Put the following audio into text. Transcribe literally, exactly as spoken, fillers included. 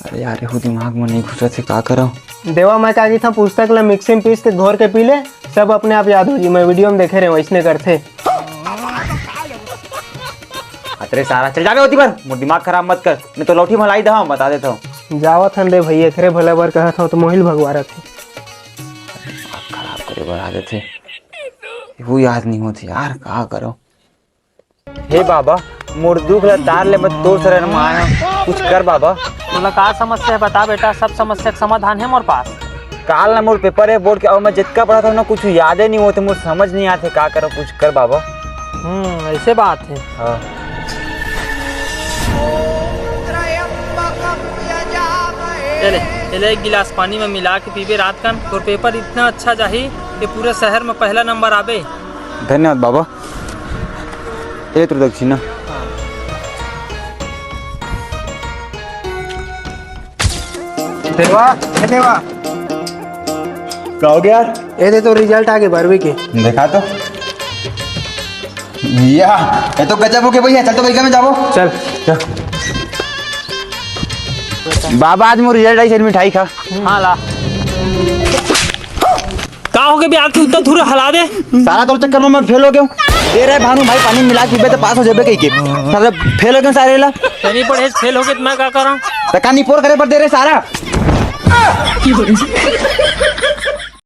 अरे यार, एहू दिमाग में नहीं घुसत हे, का करव? देवा, मैं का कहिथंव, पुस्तक ल मिक्सी में पीस के घोर के पी ले, सब अपने आप याद हो जी। मैं वीडियो में देखे रहेंव, वइसने करथे। अतरे सारा चल जाबे ओती बर, मोर दिमाग खराब मत कर, नहीं तो लौठी भलाई दहा, बता देथंव। जावत हन रे भई, एकरे भला बर कहत हंव तो मोहिल भगवा रथे। दिमाग खराब करे बर आ देथे, एहू याद नहीं होत हे यार, का करव? हे बाबा, मोर दुख ला तार ले, मैं तोर शरण म आय हंव, कुछ कर बाबा। तोला का समस्या हे बता बेटा, सब समस्या के समाधान हे मोर पास। काल ना मोर पेपर हे बोर्ड के, अउ मैं जितका पढ़त हंव ना, कुछ यादे नहीं होत हे, मोर समझ नहीं आत हे, का करव, कुछ कर बाबा। हम्म, अइसे बात हे। हाँ। ए ले, ए ले, एक गिलास पानी में मिला के पीबे रात कन, तोर पेपर इतना अच्छा जाही कि पूरे शहर में पहला नंबर आबे। धन्यवाद बाबा। ए तोर दक्षिणा। देवा, ए देवा। का हो गया यार? ए दे तो रिजल्ट आगे बारहवीं के। देखा तो। या, ये तो गजब हो गया भैया, चल तो भैया में जाबो। चल। चल। बाबा, आज मोर रिजल्ट आइस, मिठाई खा। हाँ, ला। का होगे बे, आँख के उत्ता धूरा हला दे। सारा तोर चक्कर में मैं फेल हो गया हूँ। दे रे भानु भाई, पानी मिला के पीबे तो पास हो जाबे कहिके। सारा फेल हो गया सारे ला। तनी पढ़े फेल हो गए तो मैं का करा? तो का निपोर करे बर दे रे सारा।